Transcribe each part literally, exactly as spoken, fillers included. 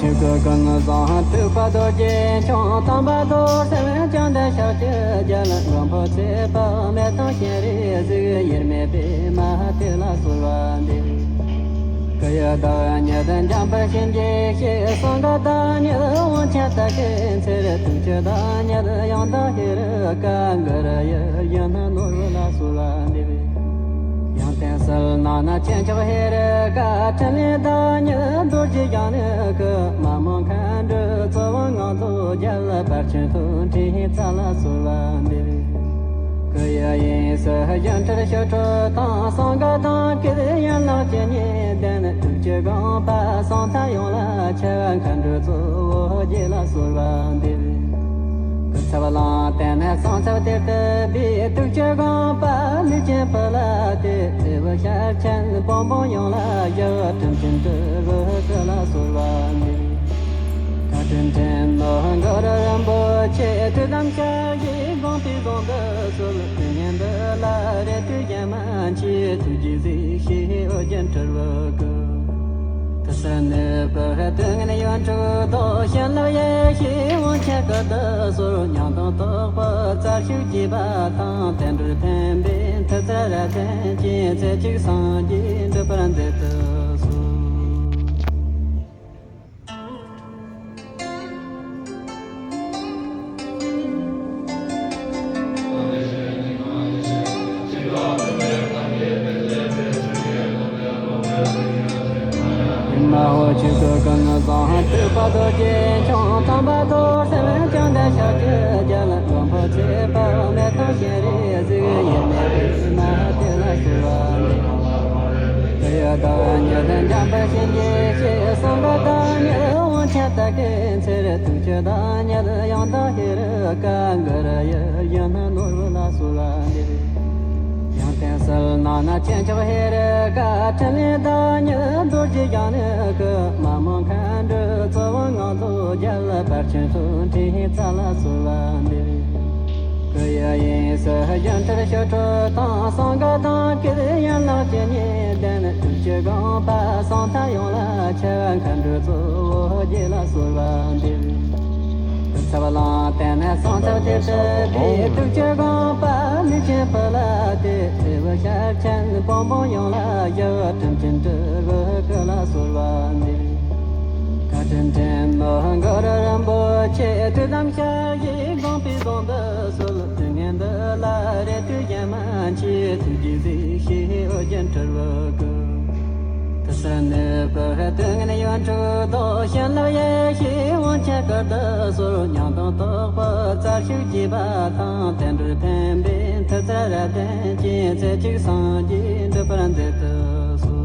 ཆོས་སྐུ་ཀུན་བཟང་ཐེག་པ་རྡོ་རྗེ་འཆང་། དམ་པ་རྡོར་སེམས་བཅོམ་ལྡན་ཤཱཀྱའི་རྒྱལ། མགོན་པོ་ཚེ་དཔག་མེད་དང་སྤྱན་རས་གཟིགས། དབྱེར་མེད་པདྨ་དེ་ལ་གསོལ་བ་འདེབས། སྐུ་ཡི་བདག་ཉིད་འཇམ་དཔལ་དབྱིངས་ཀྱི་ཞིང་། གསང་སྔགས་བདག་ཉིད་དབང་ཆེན་ཐུགས་ཀྱི་ཚེ། ཐུགས་ཀྱི་བདག་ཉིད་ཡང་དག་ཧེ་རུ་ཀ། གུ་རུ་ཡིད་བཞིན་ནོར་བུ་ལ་གསོལ་བ་འདེབས། ཡང་སྟེང་གསལ་སྣང་ན་ཆེན་མཆོག་ཧེ་རུ་ཀ། ཕྲིན་ལས་བདག་ཉིད་རྡོ་རྗེ་འཆང་ནི་སྐུ། མ་མོ་མཁའ་འགྲོའི་ཚོགས་དབང་ངང་ཚུལ་རྒྱལ། ཕར་ཕྱིན་དོན་ཁྲིད་རྩ་ལ་གསོལ་བ་འདེབས། སྐུ་ཡི་དབྱིངས་སུ་སྒྱུ་འཕྲུལ་ཞི་ཁྲོ་དང་། གསང་སྔགས་དང་སྐུ་ཡན་ལག་བཅུ་གཉིས་ལྡན། ཐུགས་ཀྱི་དགོངས་པ་ཟང་ཐལ་ཡོངས་ལ་ཁྱབ། མཁའ་འགྲོའི་གཙོ་བོ་རྗེ་ལ་གསོལ་བ་འདེབས། སྐུ་ཚབ་གླང་དེ་ནས་གསང་ཚབ་དེར་བཏུད་པའི། ཐུགས་ཀྱི་དགོངས་པ་ལུས་ཅན་ཕུལ་ཏེ། ཐེའུ་ཤར་ཆེན་བོན་པོ་ཡོངས་ལ་བཞག། དྲིན་ཅན་སྤྲུལ་པའི་སྐུ་ལ་གསོལ་བ་འདེབས། བཀའ་དྲིན་ཆེན་ནོར་གུ་རུ་རིན་པོ་ཆེ། ཐུགས་དམ་ཞལ་བཞེས་དགོངས་པའི་དོན་དུ་གསོལ། དུས་ངན་འདི་ལ་རེ་ལྟོས་གཞན་མ་མཆིས། ཐུགས་རྗེས་གཟིགས་ཤིག་ཨོ་རྒྱན་སྤྲུལ་པའི་སྐུ། དུས་གསུམ་གནས་པའི་དུས་ངན་ཡོངས་འཁྲུགས་དང་། བྱིན་རླབས་ཡེ་ཤེས་དབང་ཆེན་སྐུ་དུ་གསོལ། ཉང་སྟོང་རྟོག་པའི་རྩལ་ཤུགས་བསྐྱེད་པ་དང་། བསྟན་འགྲོར་ཕན་པའི་མཐུ་རྩལ་རབ་བརྟན་ཅིང་། ཚེ་གཅིག་སངས་རྒྱས་འགྲུབ་པར་མཛད་དུ་གསོལ། མ་ཧོ། ཆོས་སྐུ་ཀུན་བཟང་ཐེག་པ་རྡོ་རྗེ་འཆང་། དམ་པ་རྡོར་སེམས་བཅོམ་ལྡན་ཤཱཀྱའི་རྒྱལ། མགོན་པོ་ཚེ་དཔག་མེད་དང་སྤྱན་རས་གཟིགས། དབྱེར་མེད་པདྨ་དེ་ལ་གསོལ་བ་འདེབས། སྐུ་ཡི་བདག་ཉིད་འཇམ་དཔལ་དབྱིངས་ཀྱི་ཞིང་། གསང་སྔགས་བདག་ཉིད་དབང་ཆེན་ཐུགས་ཀྱི་ཚེ། ཐུགས་ཀྱི་བདག་ཉིད་ཡང་དག་ཧེ་རུ་ཀ། གུ་རུ་ཡིད་བཞིན་ནོར་བུ་ལ་གསོལ་བ་འདེབས། ཡང་སྟེང་གསལ་སྣང་ན་ཆེན་མཆོག་ཧེ་རུ་ཀ། ཕྲིན་ལས་བདག་ཉིད་རྡོ་རྗེ་འཆང་ནི་སྐུ། མ་མོ་མཁའ་འགྲོའི་ཚོགས་དབང་ངང་ཚུལ་རྒྱལ། ཕར་ཕྱིན་དོན་ཁྲིད་རྩ་ལ་གསོལ་བ་འདེབས། སྐུ་ཡི་དབྱིངས་སུ་སྒྱུ་འཕྲུལ་ཞི་ཁྲོ་དང་། གསང་སྔགས་དང་སྐུ་ཡན་ལག་བཅུ་གཉིས་ལྡན། ཐུགས་ཀྱི་དགོངས་པ་ཟང་ཐལ་ཡོངས་ལ་ཁྱབ། མཁའ་འགྲོའི་གཙོ་བོ་རྗེ་ལ་གསོལ་བ་འདེབས། སྐུ་ཚབ་གླང་དེ་ནས་གསང་ཚབ་དེར་བཏུད་པའི། ཐུགས་ཀྱི་དགོངས་པ་ལུས་ཅན་ཕུལ་ཏེ། ཐེའུ་ཤར་ཆེན་བོན་པོ་ཡོངས་ལ་བཞག། དྲིན་ཅན་སྤྲུལ་པའི་སྐུ་ལ་གསོལ་བ་འདེབས། བཀའ་དྲིན་ཆེན་ནོར་གུ་རུ་རིན་པོ་ཆེ། ཐུགས་དམ་ཞལ་བཞེས་དགོངས་པའི་དོན་དུ་གསོལ། དུས་ངན་འདི་ལ་རེ་ལྟོས་གཞན་མ་མཆིས། ཐུགས་རྗེས་གཟིགས་ཤིག་ཨོ་རྒྱན་སྤྲུལ་པའི་སྐུ། དུས་གསུམ་གནས་པའི་དུས་ངན་ཡོངས་འཁྲུགས་དང་། བྱིན་རླབས་ཡེ་ཤེས་དབང་ཆེན་སྐུ་དུ་གསོལ། ཉང་སྟོང་རྟོགས་པའི་རྩལ་ཤུགས་བསྐྱེད་པ་དང་། བསྟན་འགྲོར་ཕན་པའི་མཐུ་རྩལ་རབ་བརྟན་ཅིང་། ཚེ་གཅིག་སངས་རྒྱས་འགྲུབ་པར་མཛད་དུ་གསོལ།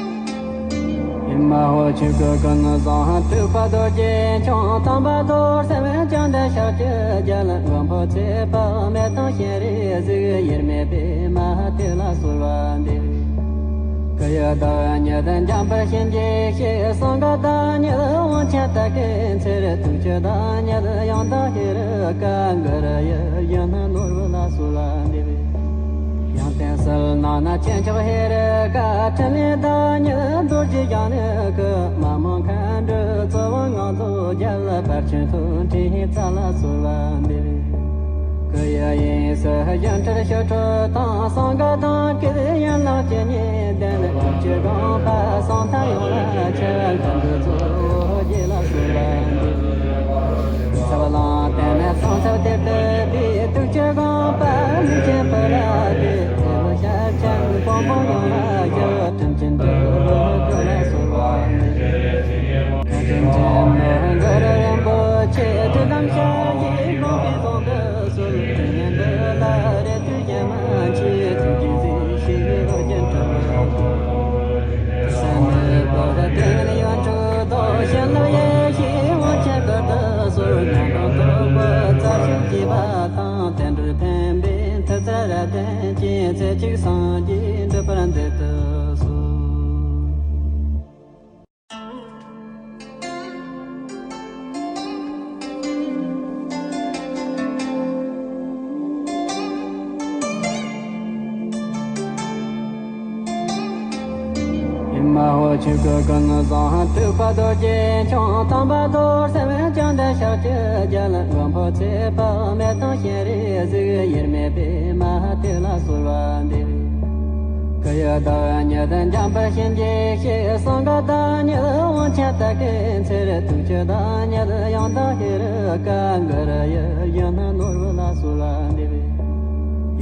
ཨེ་མ་ཧོ། ཆོས་སྐུ་ཀུན་བཟང་ཐེག་པ་རྡོ་རྗེ་འཆང་། དམ་པ་རྡོར་སེམས་བཅོམ་ལྡན་ཤཱཀྱའི་རྒྱལ། མགོན་པོ་ཚེ་དཔག་མེད་དང་སྤྱན་རས་གཟིགས། དབྱེར་མེད་པདྨ་དེ་ལ་གསོལ་བ་འདེབས། སྐུ་ཡི་བདག་ཉིད་འཇམ་དཔལ་དབྱིངས་ཀྱི་ཞིང་། གསང་སྔགས་བདག་ཉིད་དབང་ཆེན་ཐུགས་ཀྱི་ཚེ། ཐུགས་ཀྱི་བདག་ཉིད་ཡང་དག་ཧེ་རུ་ཀ། གུ་རུ་ཡིད་བཞིན་ནོར་བུ་ལ་གསོལ་བ་འདེབས། ཡང་སྟེང་གསལ་སྣང་ན་ཆེན་མཆོག་ཧེ་རུ་ཀ། ཕྲིན་ལས་བདག་ཉིད་རྡོ་རྗེ་འཆང་ནི་སྐུ། མ་མོ་མཁའ་འགྲོའི་ཚོགས་དབང་ངང་ཚུལ་རྒྱལ། ཕར་ཕྱིན་དོན་ཁྲིད་རྩ་ལ་གསོལ་བ་འདེབས། སྐུ་ཡི་དབྱིངས་སུ་སྒྱུ་འཕྲུལ་ཞི་ཁྲོ་དང་། གསང་སྔགས་དང་སྐུ་ཡན་ལག་བཅུ་གཉིས་ལྡན། ཐུགས་ཀྱི་དགོངས་པ་ཟང་ཐལ་ཡོངས་ལ་ཁྱབ། མཁའ་འགྲོའི་གཙོ་བོ་རྗེ་ལ་གསོལ་བ་འདེབས། ཚབ་གླང་དེ་ནས་གསང་ཚབ་དེར་བཏུད་པའི། ཐུགས་ཀྱི་དགོངས་པ་ལུས་ཅན་ཕུལ་ཏེ། ཐེའུ་ཤར་ཆེན་བོན་པོ་ཡོངས་ལ་བཞག། དྲིན་ཅན་སྤྲུལ་པའི་སྐུ་ལ་གསོལ་བ་འདེབས། བཀའ་དྲིན་ཆེན་ནོར་གུ་རུ་རིན་པོ་ཆེ། ཐུགས་དམ་ཞལ་བཞེས་དགོངས་པའི་དོན་དུ་གསོལ། དུས་ངན་འདི་ལ་རེ་ལྟོས་གཞན་མ་མཆིས། ཐུགས་རྗེས་གཟིགས་ཤིག་ཨོ་རྒྱན་སྤྲུལ་པའི་སྐུ། དུས་གསུམ་གནས་པའི་དུས་ངན་ཡོངས་འཁྲུགས་དང་། བྱིན་རླབས་ཡེ་ཤེས་དབང་ཆེན་སྐུ་དུ་གསོལ། ཉང་སྟོང་རྟོགས་པའི་རྩལ་ཤུགས་བསྐྱེད་པ་དང་། བསྟན་འགྲོར་ཕན་པའི་མཐུ་རྩལ་རབ་བརྟན་ཅིང་། ཚེ་གཅིག་སངས་རྒྱས་འགྲུབ་པར་མཛད་དུ་གསོལ། ཆོས་སྐུ་ཀུན་བཟང་ཐེག་པ་རྡོ་རྗེ་འཆང་། དམ་པ་རྡོར་སེམས་བྱང་འདི་ཕྱག་བཅུ་རྒྱལ། མགོན་པོ་ཚེ་དཔག་མེད་དང་སྤྱན་རས་གཟིགས། དབྱེར་མེད་པདྨ་དེ་ལ་གསོལ་བ་འདེབས། སྐུ་ཡི་བདག་ཉིད་འཇམ་དཔལ་གཤིན་རྗེའི་གཤེད། གསང་སྔགས་བདག་ཉིད་དབང་ཆེན་དར་དཀར་ཚེ་རིང་། ཐུགས་ཀྱི་བདག་ཉིད་ཡང་དག་ཧེ་རུ་ཀ། གུ་རུ་ཡིད་བཞིན་ནོར་བུ་ལ་གསོལ་བ་འདེབས།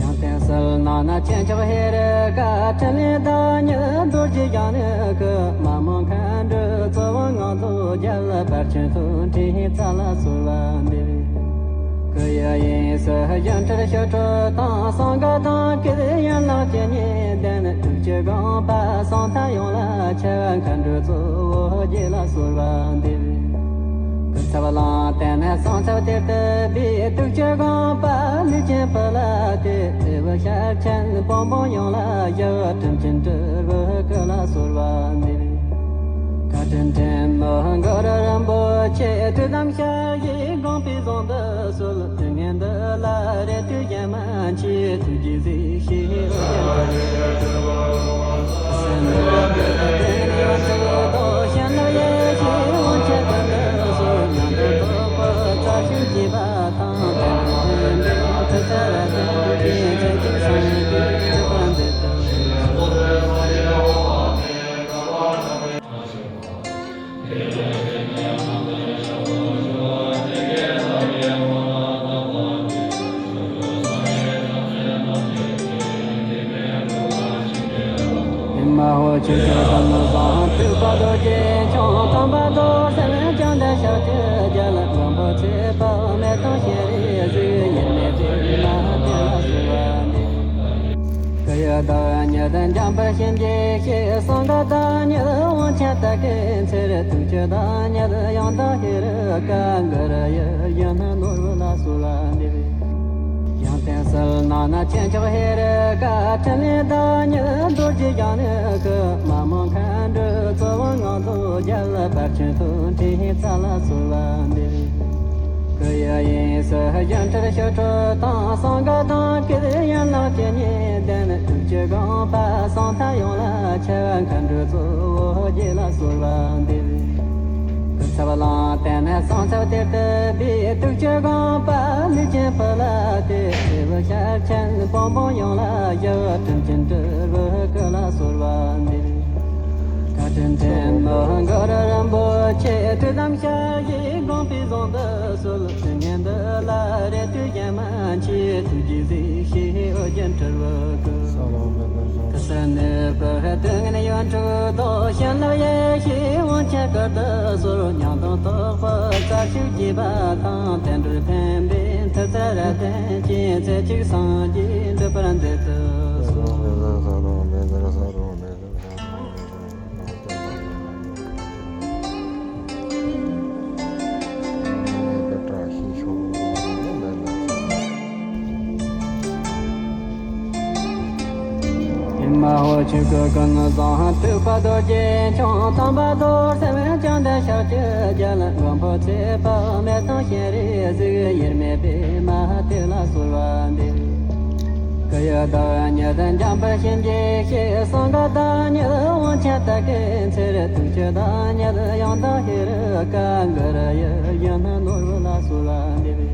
ཡང་སྟེང་གསལ་སྣང་ན་ཆེན་མཆོག་ཧེ་རུ་ཀ། ཕྲིན་ལས་བདག་ཉིད་རྡོ་རྗེ་འཆང་ནས་སྐུ། མ་མོ་མཁའ་འགྲོའི་ཚོགས་དབང་ངང་དུ་རྒྱལ། ཕར་ཕྱིན་དོན་ཁྲིད་རྩ་ལ་གསོལ་བ་འདེབས། སྐུ་ཡི་དབྱིངས་སུ་སྒྱུ་འཕྲུལ་ཞི་ཁྲོ་དང་། གསང་སྔགས་དང་སྐུ་ཡན་ལག་བཅུ་གཉིས་ལྡན། ཐུགས་ཀྱི་དགོངས་པ་ཟང་ཐལ་ཡོངས་ལ་ཁྱབ། མཁའ་འགྲོའི་གཙོ་བོ་རྗེ་ལ་གསོལ་བ་འདེབས། སྐུ་ཚབ་གླང་དར་ནས་གསང་ཚབ་གཏེར་དུ་སྦས། ཐུགས་ཀྱི་དགོངས་པ་ལུས་ཅན་ཕུལ་ཏེ། ཐེ་བོ་ཤར་ཕྱིན་བོན་པོ་ཡོངས་ལ་ཞབས། དྲིན་ཅན་སྤྲུལ་པའི་སྐུ་ལ་གསོལ་བ་འདེབས། བཀའ་དྲིན་ཆེན་མོ་གུ་རུ་རིན་པོ་ཆེ། ཐུགས་དམ་ཞལ་བཞེས་དགོངས་པའི་ཟོན་དུ་གསོལ། དུས་ངན་འདི་ལ་རེ་ལྟོས་གཞན་མ་མཆིས། ཐུགས་རྗེས་གཟིགས་ཤིག་ཨོ་རྒྱན་དྲིལ་བུ། ཨེ་མ་ཧོ། ཆོས་སྐུ་ཀུན་བཟང་ཐེག་པ་རྡོ་རྗེ་འཆང་། དམ་པ་རྡོར་སེམས་བྱང་འདི་ཕྱག་བཅུ་རྒྱལ། མགོན་པོ་ཚེ་དཔག་མེད་དང་སྤྱན་རས་གཟིགས། དབྱེར་མེད་པདྨ་དེ་ལ་གསོལ་བ་འདེབས། སྐུ་ཡི་བདག་ཉིད་འཇམ་དཔལ་གཤིན་རྗེའི་གཤེད། གསང་སྔགས་བདག་ཉིད་དབང་ཆེན་དར་དཀར་ཚེ་རིང་། ཐུགས་ཀྱི་བདག་ཉིད་ཡང་དག་ཧེ་རུ་ཀ། གུ་རུ་ཡིད་བཞིན་ནོར་བུ་ལ་གསོལ་བ་འདེབས། ཡང་སྟེང་གསལ་སྣང་ན་ཆེན་མཆོག་ཧེ་རུ་ཀ། ཕྲིན་ལས་བདག་ཉིད་རྡོ་རྗེ་འཆང་ནས་སྐུ། མ་མོ་མཁའ་འགྲོའི་ཚོགས་དབང་ངང་དུ་རྒྱལ། ཕར་ཕྱིན་དོན་ཁྲིད་རྩ་ལ་གསོལ་བ་འདེབས། སྐུ་ཡི་དབྱིངས་སུ་སྒྱུ་འཕྲུལ་ཞི་ཁྲོ་དང་། གསང་སྔགས་དང་སྐུ་ཡན་ལག་བཅུ་གཉིས་ལྡན། ཐུགས་ཀྱི་དགོངས་པ་ཟང་ཐལ་ཡོངས་ལ་ཁྱབ། མཁའ་འགྲོའི་གཙོ་བོ་རྗེ་ལ་གསོལ་བ་འདེབས། སྐུ་ཚབ་གླང་དར་ནས་གསང་ཚབ་གཏེར་དུ་སྦས། ཐུགས་ཀྱི་དགོངས་པ་ལུས་ཅན་ཕུལ་ཏེ། ཐེ་བོ་ཤར་ཕྱིན་བོན་པོ་ཡོངས་ལ་ཞབས། དྲིན་ཅན་སྤྲུལ་པའི་སྐུ་ལ་གསོལ་བ་འདེབས། བཀའ་དྲིན་ཆེན་མོ་གུ་རུ་རིན་པོ་ཆེ། ཐུགས་དམ་ཞལ་བཞེས་དགོངས་པའི་ཟོན་དུ་གསོལ། དུས་ངན་འདི་ལ་རེ་ལྟོས་གཞན་མ་མཆིས། ཐུགས་རྗེས་གཟིགས་ཤིག་ཨོ་རྒྱན་དྲིལ་བུ་སྐུ། ས་ལ་མེ་ལ་ས། དུས་གསུམ་གནས་པའི་དུས་ངན་ཡོངས་གྲོལ་རྟོགས། བྱིན་རླབས་ཡེ་ཤེས་དབང་ཆེན་སྐུར་དུ་གསོལ། ཉང་སྟོན་རྟོགས་པའི་རྩལ་ཤུགས་རྒྱས་པ་དང་། བསྟན་འགྲོའི་ཕན་པའི་མཐུ་རྩལ་རབ་བརྟན་ཅིང་། ཚེ་གཅིག་སངས་རྒྱས་འགྲུབ་པར་འདོད་དུ་གསོལ། ཨེ་མ་ཧོ། ཆོས་སྐུ་ཀུན་བཟང་ཐེག་པ་རྡོ་རྗེ་འཆང་། དམ་པ་རྡོར་སེམས་བྱང་འདི་ཕྱག་བཅུ་རྒྱལ། མགོན་པོ་ཚེ་དཔག་མེད་དང་སྤྱན་རས་གཟིགས། དབྱེར་མེད་པདྨ་དེ་ལ་གསོལ་བ་འདེབས། སྐུ་ཡི་བདག་ཉིད་འཇམ་དཔལ་གཤིན་རྗེའི་གཤེད། གསང་སྔགས་བདག་ཉིད་དབང་ཆེན་དར་དཀར་ཚེ་རིང་། ཐུགས་ཀྱི་བདག་ཉིད་ཡང་དག་ཧེ་རུ་ཀ། གུ་རུ་ཡིད་བཞིན་ནོར་བུ་ལ་གསོལ་བ་འདེབས།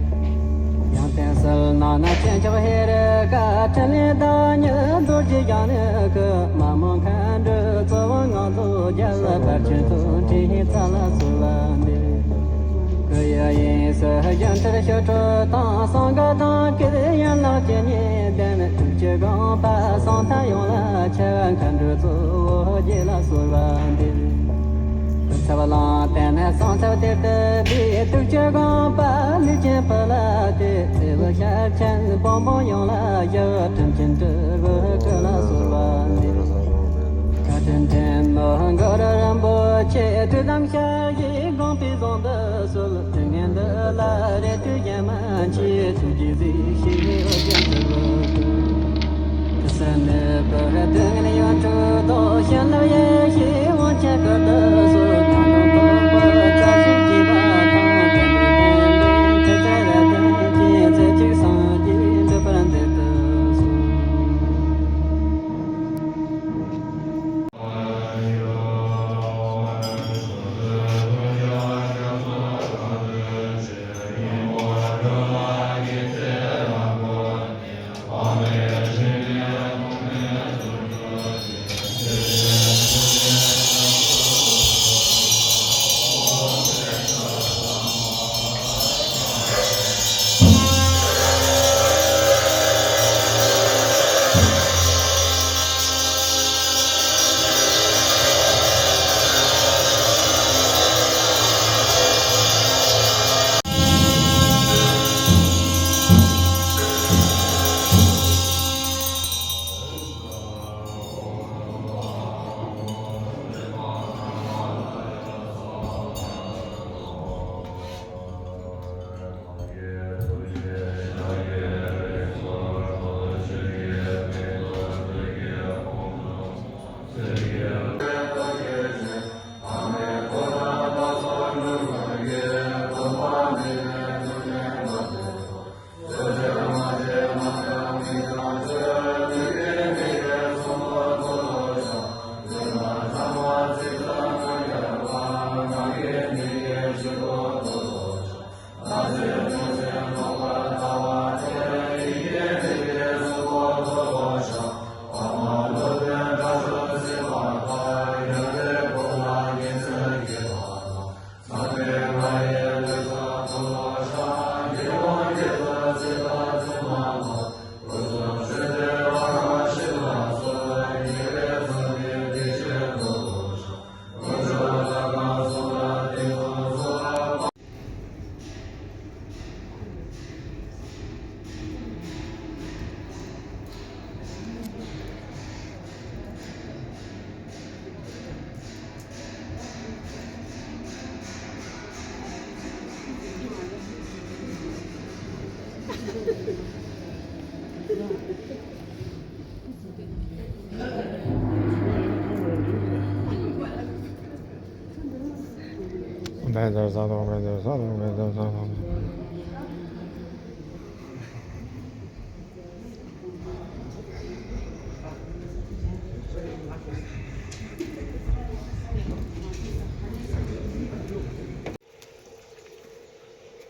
ཡང་སྟེང་གསལ་སྣང་ན་ཆེན་མཆོག་ཧེ་རུ་ཀ། ཕྲིན་ལས་བདག་ཉིད་རྡོ་རྗེ་འཆང་ནས་སྐུ། མ་མོ་མཁའ་འགྲོའི་ཚོགས་དབང་ངང་དུ་རྒྱལ། ཕར་ཕྱིན་དོན་ཁྲིད་རྩ་ལ་གསོལ་བ་འདེབས། སྐུ་ཡི་དབྱིངས་སུ་སྒྱུ་འཕྲུལ་ཞི་ཁྲོ་དང་། གསང་སྔགས་དང་སྐུ་ཡན་ལག་བཅུ་གཉིས་ལྡན། ཐུགས་ཀྱི་དགོངས་པ་ཟང་ཐལ་ཡོངས་ལ་ཁྱབ། མཁའ་འགྲོའི་གཙོ་བོ་རྗེ་ལ་གསོལ་བ་འདེབས། སྐུ་ཚབ་གླང་དར་ནས་གསང་ཚབ་གཏེར་དུ་སྦས། ཐུགས་ཀྱི་དགོངས་པ་ལུས་ཅན་ཕུལ་ཏེ། ཐེ་བོ་ཤར་ཕྱིན་བོན་པོ་ཡོངས་ལ་ཞབས། དྲིན་ཅན་སྤྲུལ་པའི་སྐུ་ལ་གསོལ་བ་འདེབས། བཀའ་དྲིན་ཆེན་མོ་གུ་རུ་རིན་པོ་ཆེ། ཐུགས་དམ་ཞལ་བཞེས་དགོངས་པའི་ཟོན་དུ་གསོལ། དུས་ངན་འདི་ལ་རེ་ལྟོས་གཞན་མ་མཆིས། ཐུགས་རྗེས་གཟིགས་ཤིག་ཨོ་རྒྱན་དྲིལ་བུ་སྐུ། དུས་གསུམ་གནས་པའི་དུས་ངན་ཡོངས་གྲོལ་རྟོགས། བྱིན་རླབས་ཡེ་ཤེས་དབང་ཆེན་སྐུར་དུ་གསོལ། ཉང་སྟོན་རྟོགས་པའི་རྩལ་ཤུགས་རྒྱས་པ་དང་། བསྟན་འགྲོའི་ཕན་པའི་མཐུ་རྩལ་རབ་བརྟན་ཅིང་། ཚེ་གཅིག་སངས་རྒྱས་འགྲུབ་པར་འདོད་དུ་གསོལ།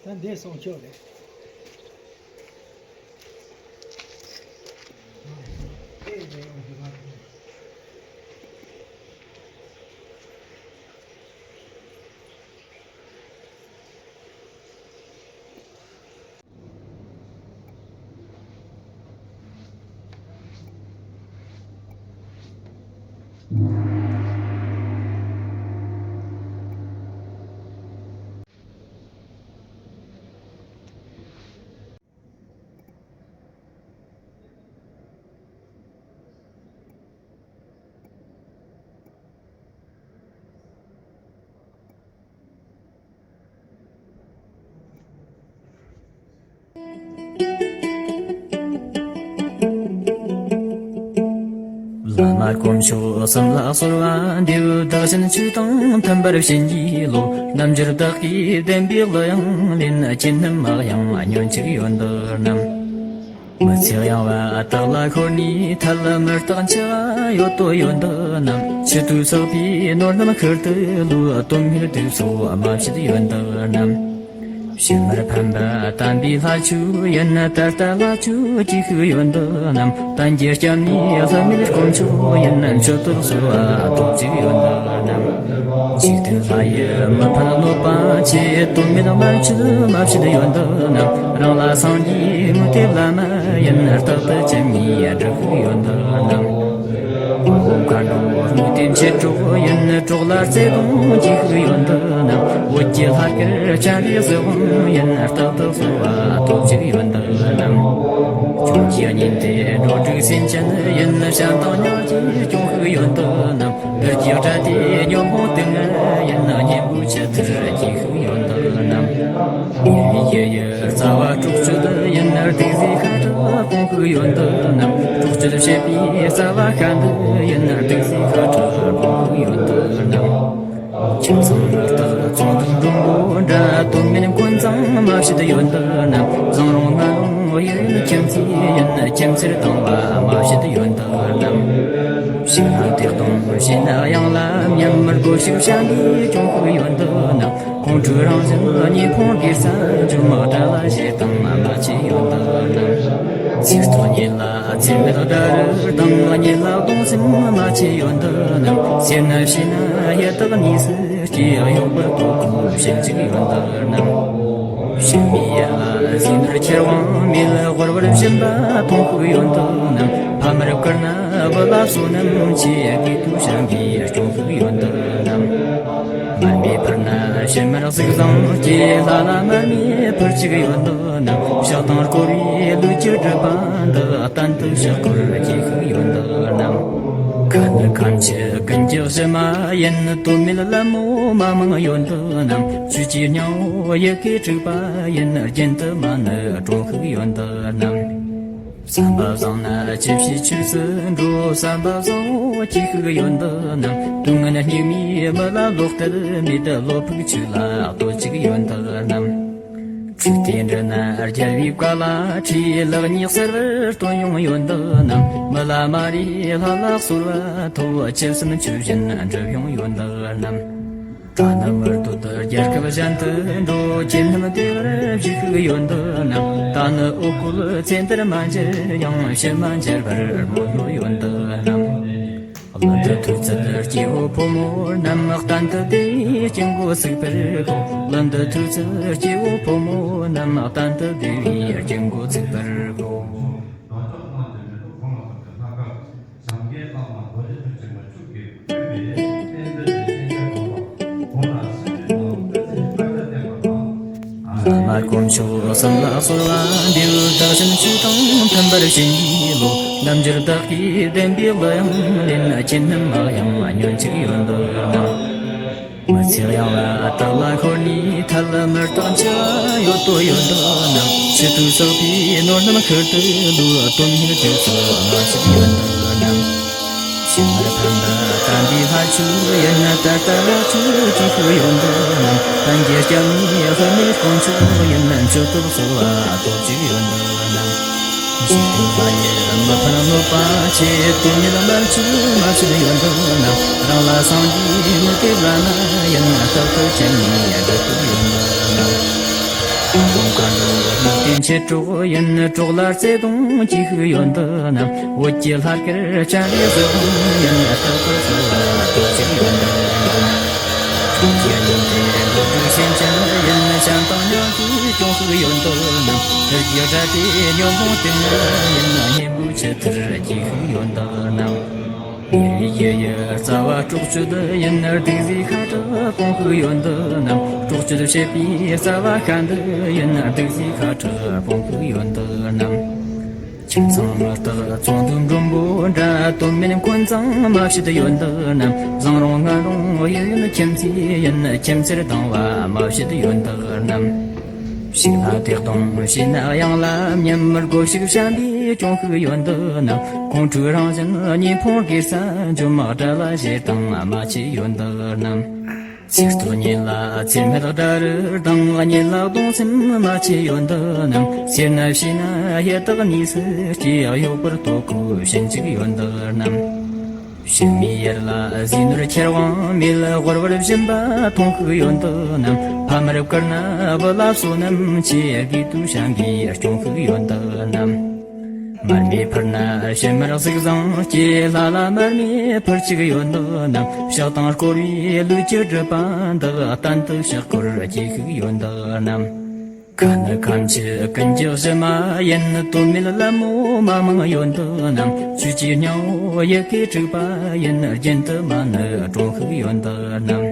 ད་འདི་སྲུང་སྐྱོབ་རེད། བླ་མ་དཀོན་མཆོག་གསུམ་ལ་གསོལ་བ་འདེབས། བདག་གཞན་ཆོས་དང་མཐུན་པར་བྱིན་གྱིས་རློབས། རྣལ་འབྱོར་བདག་གིས་བསྟན་པའི་གླུ་དབྱངས་ལེན། ཅི་ནུས་མ་ཡང་ཉོན་ཅིག་ཡོན་བདག་རྣམས། མི་ཚེ་གཡེང་བ་དག་ལ་ཤོར་ནས་ཐལ། མི་རྟག་འཆི་བ་ཡོད་དོ་ཡོན་བདག་རྣམས། མཆུ་ཏོ་སོགས་པའི་ནོར་རྣམས་ཤུལ་དུ་བླུགས། དོན་མེད་དུག་སོགས་མ་བྱེད་ཡོན་བདག་རྣམས། ཕྱི་མར་ཕན་པ་དམ་པའི་ལྷ་ཆོས་ཡིན། ད་ལྟ་ལྷ་ཆོས་ཀྱི་ཤུགས་ཡོན་བདག་རྣམས། གཏན་གྱི་སྐྱབས་གནས་ལྷ་མིའི་དཀོན་མཆོག་ཡིན། མཆོད་གཏོར་གསོལ་བ་ཐོབ་ཅིག་ཡོན་བདག་རྣམས། འཇིག་རྟེན་ལྷ་ཡི་མི་ཕམ་གནོད་པ་ཆེ། དོན་མེད་དམར་མཆོད་མ་བྱེད་ཡོན་བདག་རྣམས། རང་ལ་སངས་རྒྱས་མུ་སྟེགས་བླ་མ་ཡིན། རྟག་ཏུ་ཅི་མི་སྒྲུབ་ཤིག་ཡོན་བདག་རྣམས། ཧོམ་ཁ་འགྲོ་སྨོན་དེ་མཆེད་གྲོགས་ཡིན། གྲོགས་ལ་བརྩེ་གདུང་གྱི་ཤུགས་ཡོན་བདག་རྣམས། འོད་ཀྱི་ལྷ་སྐལ་སྤྱན་རས་གཟིགས་དབང་ཡིན། རྟག་ཏུ་གསོལ་བ་ཐོབ་ཅིག་ཡོན་བདག་རྣམས། ཁྱོད་ཀྱི་གཉེན་དེ་འགྲོ་དྲུག་སེམས་ཅན་ཡིན། བྱམས་དང་སྙིང་རྗེས་སྐྱོང་ཤིག་ཡོན་བདག་རྣམས། བདུད་ཀྱི་དགྲ་སྡེ་ཉོན་མོངས་དུག་ལྔ་ཡིན། གཉེན་པོའི་ཆུ་ཐིགས་སྐྱེ་ཤིག་ཡོན་བདག་རྣམས། ཉེ་བའི་ཡུལ་ཡུལ་རྩ་བ་སྲོག་གཅོད་ཡིན། གདུགས་བསྲེས་ཤ་ཁྲག་སྐོང་ཤིག་ཡོན་བདག་རྣམས། སྲོག་གཅོད་བྱེད་པའི་རྩ་བ་ཤ་འདི་ཡིན། གདུགས་བསྲེས་ཤ་ཁྲག་སྐོང་ཤིག་ཡོན་བདག་རྣམས། ཁྱིམ་ཚང་མི་རྟག་ཚོང་དུ་འགྲོ་འདྲ། དོན་མེད་འཁོན་འཛིང་མ་བྱེད་ཡོན་བདག་རྣམས། བཟང་རུང་ངན་རུང་ཡུལ་ཡུལ་ཁྱིམ་མཚེས་ཡིན། ཁྱིམ་མཚེས་དང་བ་མ་བྱེད་ཡོན་བདག་རྣམས། ཞིང་ལ་དེ་དང་ཞིང་ན་གཡང་ལ་མཉམ། མི་རྒོད་ཤུགས་བྱ་འདི་སྐྱོང་ཤིག་ཡོན་བདག་རྣམས། ཁོང་ཁྲོའི་རང་བཞིན་གཉིས་ཕུང་སྒེར་ས་འཇོམས། དགྲ་ལ་ཞེ་སྡང་མ་བྱེད་ཡོན་བདག་རྣམས། ཚེ་སྟོང་ཉིད་ལ་ཚེ་མེད་དགྲ་རུ་སྡང་། གཉིད་ལ་གདུང་སེམས་མ་བྱེད་ཡོན་བདག་རྣམས། སེར་སྣ་ཕྱི་ན་ཡི་དྭགས་གཉིས་སུ་སྐྱེ། གཡོག་པོར་ལྟོ་གོས་བྱིན་ཅིག་ཡོན་བདག་རྣམས། ཕྱི་མའི་ཡུལ་ལ་གཟིགས་ན་ཁྱེར་དབང་མེད། དབུལ་བར་སྦྱིན་པ་ཐོང་ཤིག་ཡོན་བདག་རྣམས། ཕ་མར་བཀུར་ན་བུ་ལ་བསོད་ནམས་ཆེ། དགེ་བསྡུ་བྱམས་པས་སྐྱོང་ཤིག་ཡོན་བདག་རྣམས། མར་མེ་ཕུལ་ན་ཕྱི་མར་གཟུགས་བཟང་སྐྱེ། ལྷ་ལ་མར་མེ་ཕུལ་ཅིག་ཡོན་བདག་རྣམས། ཕྱག་དང་བསྐོར་བའི་ལུས་ཀྱི་སྒྲིབ་པ་འདག་གཏན་དུ་ཕྱག་སྐོར་སྐྱེ་ཤིག་ཡོན་བདག་རྣམས། ཁ་ནི་ཁམས་ཀྱི་ཀུན་གྱི་གཞི་མ་ཡིན། དོན་མེད་ལད་མོ་མ་མང་ཡོན་བདག་རྣམས། ཆོས་ཀྱི་སྙིང་པོ་ཡི་གེ་དྲུག་པ་ཡིན། རྒྱུན་དུ་མ་ནི་དྲོངས་ཤིག་ཡོན་བདག་རྣམས། བསམ་པ་བཟང་ན་ཅི་བྱེད་ཆོས་སུ་འགྲོ། བསམ་པ་བཟང་བོ་སྐྱེ་ཤིག་ཡོན་བདག་རྣམས། དུས་ངན་སྙིགས་མའི་མི་ལ་བློ་གཏད་མེད། བློ་ཕུགས་ཆོས་ལ་གཏོད་ཅིག་ཡོན་བདག་རྣམས། འཁྲུགས་དེ་འདྲ་ན་རྒྱལ་བའི་བཀའ་ལ་ཁྲིད། ལེགས་ཉེས་གསལ་བར་སྟོན་ཡོང་ཡོན་བདག་རྣམས། མི་ལ་མ་རེ་ལྷ་ལ་གསོལ་བ་ཐོབ། ཆོས་སེམས་ཆོས་བཞིན་འགྲུབ་ཡོང་ཡོན་བདག་རྣམས། གྲྭ་ནི་མི་སྡོད་རྒྱལ་ཁབ་གཞན་དུ་འགྲོ། ཁྱིམ་རྣམས་བདེ་བར་བཞུགས་ཤིག་ཡོན་བདག་རྣམས། ད་ནི་འོ་སྐོལ་ཚེ་འདིར་མ་འགྱུར་ཡང་། ཕྱིར་མ་འགྱུར་བར་སྨོན་ཡོད་ཡོན་བདག་རྣམས། ལུན་དུ་ཐུག་ཚད་སྐྱེ་བོ་ཕོ་མོ་རྣམས། གཏན་དུ་བདེ་བའི་དཀྱིལ་འཁོར་བརྩིག་པར་ཤོག་ལུན་དུ་ཐུག་ཚད་སྐྱེ་བོ་ཕོ་མོ་རྣམས། གཏན་དུ་བདེ་བའི་དཀྱིལ་འཁོར་བརྩིག་པར་ཤོག་བླ་མ་དཀོན་མཆོག་གསུམ་ལ་གསོལ་བ་འདེབས། བདག་གཞན་ཆོས་དང་མཐུན་པར་བྱིན་གྱིས་རློབས། རྣལ་འབྱོར་བདག་གིས་བསྟན་པའི་གླུ་དབྱངས་ལེན། ཅི་ནུས་མ་ཡང་ཉོན་ཅིག་ཡོན་བདག་རྣམས། མི་ ཚེ་གཡེང་བ་དག་ལ་ཤོར་ནས་ཐལ་མི་རྟག་འཆི་བ་ཡོད་དོ་ཡོད་འདུག་ནམ། ཕྱི་དུས་བསགས་པའི་ནོར་རྣམས་ཁུར་དུ་བླུགས། དོན་སྙིང་དུས་སུ་མ་ཤེས་ཡོད་འདུག་ནམ། ཕྱི་མར་ཕན་པ་དམ་པའི་ལྷ་ཆོས་ཡིན། ད་ལྟ་ལྷ་ཆོས་ཀྱི་ཤུགས་ཡོད་འདུག་ནམ། གཏན་གྱི་སྐྱབས་གནས་ལྷ་མིའི་དཀོན་མཆོག་ཡིན། མཆོད་གཏོར་གསོལ་བ་སྟོབས་ཅིག་ཡོད་འདུག་ནམ། འཇིག་རྟེན་ལྷ་ཡི་མི་ཕམ་གནོད་པ་ཆེ། དོན་མེད་མར་ཆུ་མ་ཆུད་ཡོད་འདུག་ནམ། རང་ལ་སངས་རྒྱས་དངོས་དེ་བླ་མ་ཡིན། རྟག་ཏུ་སྤྱན་ནས་སྒྲུབ་ཐུབ་ཡོད་འདུག་ནམ། ཀུན་དགའ་འགྲོ་བའི་རྟེན་ཆེ་གྲོགས་ཡིན། གྲོགས་ལ་བརྩེ་དུང་གྱིས་ཤིག་ཡོད་འདུག་ནམ། བོད་ཀྱི་ལྷ་སྐལ་སྤྱན་རས་གཟིགས་དབང་ཡིན། རྟག་ཏུ་གསོལ་བ་སྟོབས་ཅིག་ཡོད་འདུག་ནམ། ཀུན་གྱི་གཉེན་དེ་འགྲོ་དྲུག་སེམས་ཅན་ཡིན། བྱམས་དང་སྙིང་རྗེ་སྐྱོང་ཤིག་ཡོད་འདུག་ནམ། དུར་གྱི་དགྲ་སྡེ་ཉོན་མོངས་དེ་ཉིད་ཡིན། གཉེན་པོའི་ཆུ་ཐུར་གྱིས་ཤིག་ཡོད་འདུག་ནམ། ཉེ་བའི་ཡུལ་ཡུལ་རྩ་བ་སྲོག་གཅོད་ཡིན། སྡིག་བཟོའི་ཁ་དྲག་སྤོང་ཤིག་ཡོད་འདུག་ནམ། སྲོག་གཅོད་བྱེད་པའི་རྩ་བ་ཤ་འདི་ཡིན། སྡིག་བཟོའི་ཁ་དྲག་སྤོང་ཤིག་ཡོད་འདུག་ནམ། ཁྱིམ་ཚང་མི་རྟག་ཚོགས་འདུའི་མགྲོན་པོ་འདྲ། དོན་མེད་འཁོན་འཛིང་མ་བྱེད་ཡོད་འདུག་ནམ། བཟང་རུང་ངན་རུང་ཡུན་ཡུན་ཁྱིམ་མཚེས་ཡིན། ཁྱིམ་མཚེས་སྡང་བ་མ་བྱེད་ཡོད་འདུག་ནམ། ཕྱུགས་ལ་བདེ་སྡང་བྱས་ན་གཡང་ལ་མཉམ། སྒོ་ཕྱུགས་བྱམས་པས་སྐྱོང་ཤིག་ཡོད་འདུག་ནམ། ཁོང་ཁྲོའི་རང་བཞིན་གཉེན་ཕུང་སྒེར་ས་འཇོམས། དགྲ་ལ་ཞེ་སྡང་མ་བྱེད་ཡོད་འདུག་ནམ། ཚེ་སྟོད་གཉེན་ལ་ཚེར་མའི་དགྲ་རུ་སྡང་། གཉེན་ལ་གདུང་སེམས་མ་བྱེད་ཡོད་འདུག་ནམ། སེར་སྣ་བྱས་ན་ཡི་དྭགས་གནས་སུ་སྐྱེ། གཡོག་པོར་ལྟོ་གོས་བྱིན་ཅིག་ཡོད་འདུག་ནམ། ཕྱི་མའི་ཡུལ་ལ་ཟས་ནོར་ཁྱེར་དབང་མེད། ཧོར་བར་སྦྱིན་པ་མཐོང་ཤིག་ཡོད་འདུག་ནམ། ཕ་མར་བཀུར་ན་བུ་ལ་བསོད་ནམས་ཆེ། དགེ་བསྡུ་བྱམས་པས་སྐྱོང་ཤིག་ཡོད་འདུག་ནམ། མར་མེ་ཕུལ་ན་ཕྱི་མར་གཟུགས་བཟང་སྐྱེ། ལྷ་ལ་མར་མེ་ཕུལ་ཅིག་ཡོད་འདུག་ནམ། ཕྱག་དང་བསྐོར་བའི་ལུས་ཀྱི་སྒྲིབ་པ་འདག། གཏན་དུ་ཕྱག་སྐོར་སྐྱེ་ཤིག་ཡོད་འདུག་ནམ། ཁ་ནི་ཁམས་ཀྱི་ཀུན་གྱི་གཞི་མ་ཡིན། དོན་མེད་ལད་མོ་མ་མང་ཡོད་འདུག་ནམ། ཆོས་ཀྱི་སྙིང་པོ་ཡི་གེ་དྲུག་པ་ཡིན། རྒྱུན་དུ་མ་ཎི་སྒྲོག་ཤིག་ཡོད་འདུག་ནམ།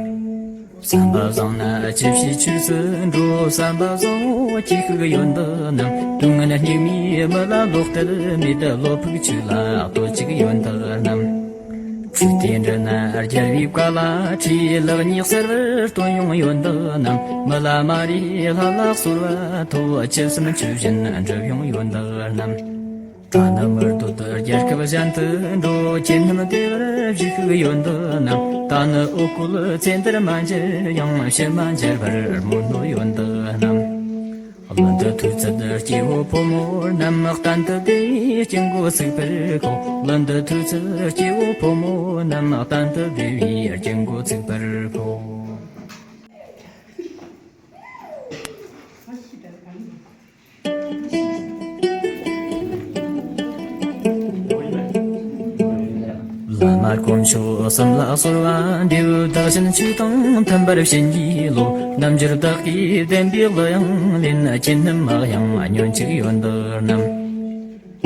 བསམ་པ་བཟང་ན་ཅི་བྱེད་ཆོས་སུ་འགྲོ། བསམ་པ་བཟང་བོ་སྐྱེ་ཤིག་ཡོད་འདུག་ནམ། དུས་ངན་སྙིགས་མའི་མི་ལ་བློ་གཏད་མེད། བློ་ཕུགས་ཆོས་ལ་གཏོད་ཅིག་ཡོད་འདུག་ནམ། ཆོས་དེ་འདྲི་ན་རྒྱལ་བའི་བཀའ་ལ་ཁྲིད། ལེགས་ཉེས་གསལ་བར་སྟོན་ཡོང་ཡོད་འདུག་ནམ། མི་ལ་མ་རེ་ལྷ་ལ་གསོལ་བ་ཐོབ། ཆོས་སེམས་ཆོས་བཞིན་འགྲུབ་ཡོང་ཡོད་འདུག་ནམ། ད་ནི་མི་འདོད་རྒྱལ་ཁབ་གཞན་དུ་འགྲོ། ཁྱེད་རྣམས་བདེ་བར་བཞུགས་ཤིག་ཡོད་འདུག་ནམ། ད་ནི་འོ་སྐོལ་ཚེ་འདིར་མ་མཇལ་ཡང་། ཕྱི་མ་མཇལ་བར་སྨོན་ནོ་ཡོད་འདུག་ནམ། གླིང་འདི་ཐོས་ཚད་སྐྱེ་བོ་ཕོ་མོ་རྣམས། གཏན་དུ་བདེ་བའི་དཀྱིལ་འཁོར་ཚུགས་པར་ཤོག། གླིང་འདི་ཐོས་ཚད་སྐྱེ་བོ་ཕོ་མོ་རྣམས། གཏན་དུ་བདེ་བའི་དཀྱིལ་འཁོར་ཚུགས་པར་ཤོག། བླ་མ་དཀོན་མཆོག་གསུམ་ལ་གསོལ་བ་འདེབས། བདག་གཞན་ཆོས་དང་མཐུན་པར་བྱིན་གྱིས་རློབས། རྣལ་འབྱོར་བདག་གིས་བསྟན་པའི་གླུ་དབྱངས་ལེན། ཁྱེད་རྣམས་མ་གཡེང་ཉོན་ཅིག་ཡོད་འདུག་ནམ།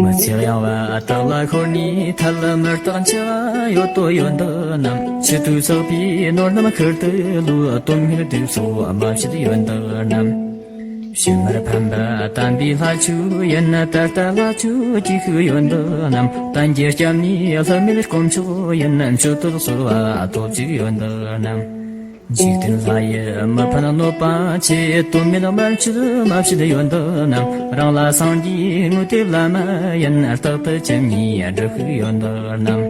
མི་ཚེ་གཡེང་བ་དག་ལ་ཤོར་ནས་ཐལ། མི་རྟག་འཆི་བ་ཡོད་དོ་ཡོད་འདུག་ནམ། ཕྱི་དུས་བསགས་པའི་ནོར་རྣམས་ཁུར་དུ་བླུགས། དོན་མེད་སྡུག་སོགས་མ་བྱེད་ཡོད་འདུག་ནམ། ཕྱི་མར་ཕན་པ་དམ་པའི་ལྷ་ཆོས་ཡིན། ད་ལྟ་ལྷ་ཆོས་ཀྱི་ཤུགས་ཡོད་འདུག་ནམ། གཏན་གྱི་སྐྱབས་གནས་ལྷ་མིའི་དཀོན་མཆོག་ཡིན། མཆོད་བསྟོད་གསོལ་བ་སྟོབས་ཅིག་ཡོད་འདུག་ནམ། འཇིག་རྟེན་ལྷ་ཡི་མི་ཕམ་གནོད་པ་ཆེ། དོན་མེད་མར་ཆུད་མ་བྱེད་ཡོད་འདུག་ནམ། རང་ལ་སངས་རྒྱས་དངོས་དེ་བླ་མ་ཡིན། རྟག་ཏུ་སྤྱན་ནས་སྒྲུབ་ཤིག་ཡོད་འདུག་ནམ།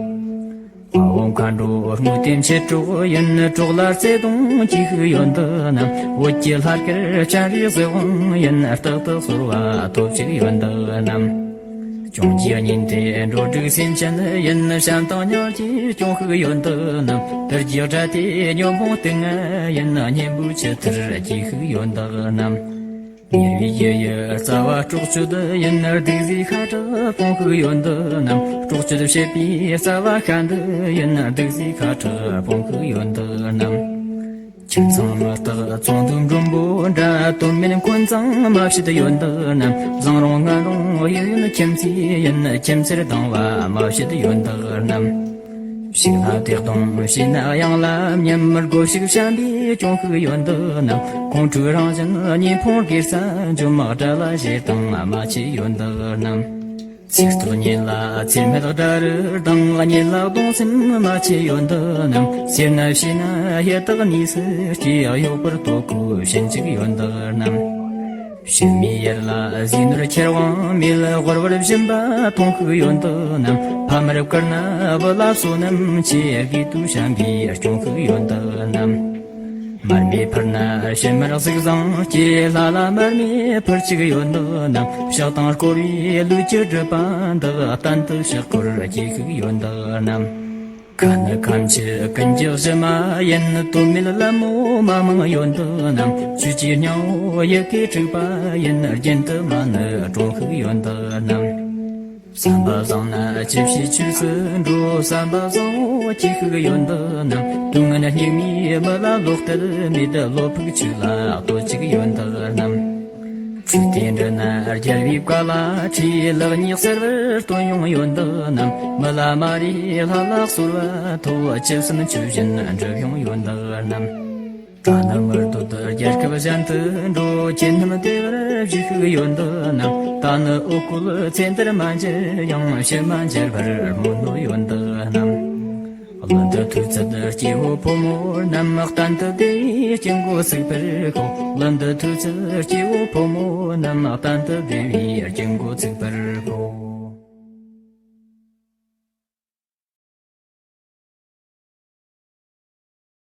དཔའ་བོ་མཁའ་འགྲོ་དངོས་དེ་མཆེད་གྲོགས་ཡིན། གྲོགས་ལ་བརྩེ་དུང་གྱིས་ཤིག་ཡོད་འདུག་ནམ། བོད་ཀྱི་ལྷ་སྐལ་སྤྱན་རས་གཟིགས་དབང་ཡིན། རྟག་ཏུ་གསོལ་བ་ཐོབ་ཅིག་ཡོད་འདུག་ནམ། གྱོང་གི་གཉེན་དེ་འགྲོ་དྲུག་སེམས་ཅན་ཡིན། བྱམས་དང་སྙིང་རྗེས་སྐྱོང་ཤིག་ཡོད་འདུག་ནམ། དུར་གྱི་དགྲ་དེ་ཉོན་མོངས་དེ་ང་ཡིན། གཉེན་པོའི་ཆུ་ཐུར་གྱིས་ཤིག་ཡོད་འདུག་ནམ། ཉེ་བའི་ཡུལ་ཡུལ་རྩ་བ་སྲོག་གཅོད་ཡིན། སྡིག་བཟོའི་ཁ་དྲག་སྤོང་ཤིག་ཡོད་འདུག་ནམ། སྲོག་གཅོད་བྱེད་པའི་རྩ་བ་ཤ་འདི་ཡིན། སྡིག་བཟོའི་ཁ་དྲག་སྤོང་ཤིག་ཡོད་འདུག་ནམ། ཁྱིམ་ཚང་མི་རྟག་ཚོང་དུ་མགྲོན་པོ་འདྲ། དོན་མེད་འཁོན་འཛིང་མ་བྱེད་ཡོད་འདུག་ནམ། བཟང་རུང་ངན་རུང་ཡུལ་ཡུལ་ཁྱིམ་མཚེས་ཡིན། ཁྱིམ་མཚེས་སྡང་བ་མ་བྱེད་ཡོད་འདུག་ནམ། ཕྱུགས་ལ་བདེ་སྡང་བྱས་ན་གཡང་ལ་མཉམ། སྒོ་ཕྱུགས་བྱམས་པས་སྐྱོང་ཤིག་ཡོད་འདུག་ནམ། ཁོང་ཁྲོའི་རང་བཞིན་གཉེན་ཕུང་སྒེར་ས་འཇོམས། དགྲ་ལ་ཞེ་སྡང་མ་བྱེད་ཡོད་འདུག་ནམ། ཚིག་རྟོག་ཉིད་ལ་ཚེར་མེད་དགྲ་རུ་ལྡང་། གཉིད་ལག་གདུང་སེམས་མ་ཆེ་ཡོད་འདི་རྣམས། སེར་སྣ་ཕྱི་ན་ཡི་དྭགས་གཉིས་སུ་སྐྱེ། གཡོག་པར་ལྟོ་གོས་ཞིམ་ཅིག་ཡོད་འདི་རྣམས། ཕྱི་མའི་ཡུལ་ལ་ཟས་ནོར་ཁྱེར་དབང་མེད། དབུལ་བར་སྦྱིན་པ་མཐོང་ཤུགས་ཡོད་འདི་རྣམས། ཕ་མར་བཀུར་ན་བུ་ལ་བསོད་ནམས་ཆེ། དགེ་དུས་བྱམས་པས་སྐྱོང་ཤུགས་ཡོད་འདི་རྣམས། མར་མེ་ཕུལ་ན་ཕྱི་མར་གཟུགས་བཟང་སྐྱེ། ལྷ་ལ་མར་མེ་ཕུལ་ཅིག་ཡོད་འདི་རྣམས། ཕྱག་དང་བསྐོར་བའི་ལུས་ཀྱི་སྒྲིབ་པ་འདག། གཏན་དུ་ཕྱག་སྐོར་སྐྱེ་ཤུགས་ཡོད་འདི་རྣམས། ཁ་ནི་ཁམས་ཀྱི་ཀུན་གྱི་གཞི་མ་ཡིན། དོན་མེད་ལད་མོ་མ་མང་ཡོད་འདི་རྣམས། ཆོས་ཀྱི་སྙིང་པོ་ཡི་གེ་དྲུག་པ་ཡིན། རྒྱུན་དུ་མ་ཎི་དྲོངས་ཤུགས་ཡོད་འདི་རྣམས། བསམ་པ་བཟང་ན་ཅི་བྱེད་ཆོས་སུ་འགྲོ། བསམ་པ་བཟང་བོ་སྐྱེ་ཤུགས་ཡོད་འདི་རྣམས། དུས་ངན་སྙིགས་མའི་མི་ལ་བློ་གཏད་མེད། བློ་ཕུགས་ཆོས་ལ་གཏོད་ཅིག་ཡོད་འདི་རྣམས། ཆོས་སྟོན་འདྲི་ན་རྒྱལ་བའི་བཀའ་ལ་ཁྲིད། ལེགས་ཉེས་གསལ་བར་སྟོན་ཡོང་ཡོད་འདི་རྣམས། མི་ལ་མ་རེ་ལྷ་ལ་གསོལ་བ་ཐོབ། ཅི་བསམ་ཆོས་བཞིན་འགྲུབ་ཡོང་ཡོད་འདི་རྣམས། གྲྭ་ནི་མི་སྡོད་རྒྱལ་ཁབ་གཞན་དུ་འགྲོ། ཁྱེད་རྣམས་བདེ་བར་བཞུགས་ཤིག་ཡོད་འདི་རྣམས། ད་ནི་འོ་སྐོལ་ཚེ་འདིར་མ་མཇལ་ཡང་། ཕྱིར་མ་མཇལ་བར་སྨོན་ནོ་ཡོད་འདི་རྣམས། གླུ་འདི་ཐོས་ཚད་སྐྱེ་བོ་ཕོ་མོ་རྣམས། གཏན་དུ་བདེ་བའི་དཀྱིལ་འཁོར་ཚུགས་པར་ཤོག། གླུ་འདི་ཐོས་ཚད་སྐྱེ་བོ་ཕོ་མོ་རྣམས། གཏན་དུ་བདེ་བའི་དཀྱིལ་འཁོར་ཚུགས་པར་ཤོག།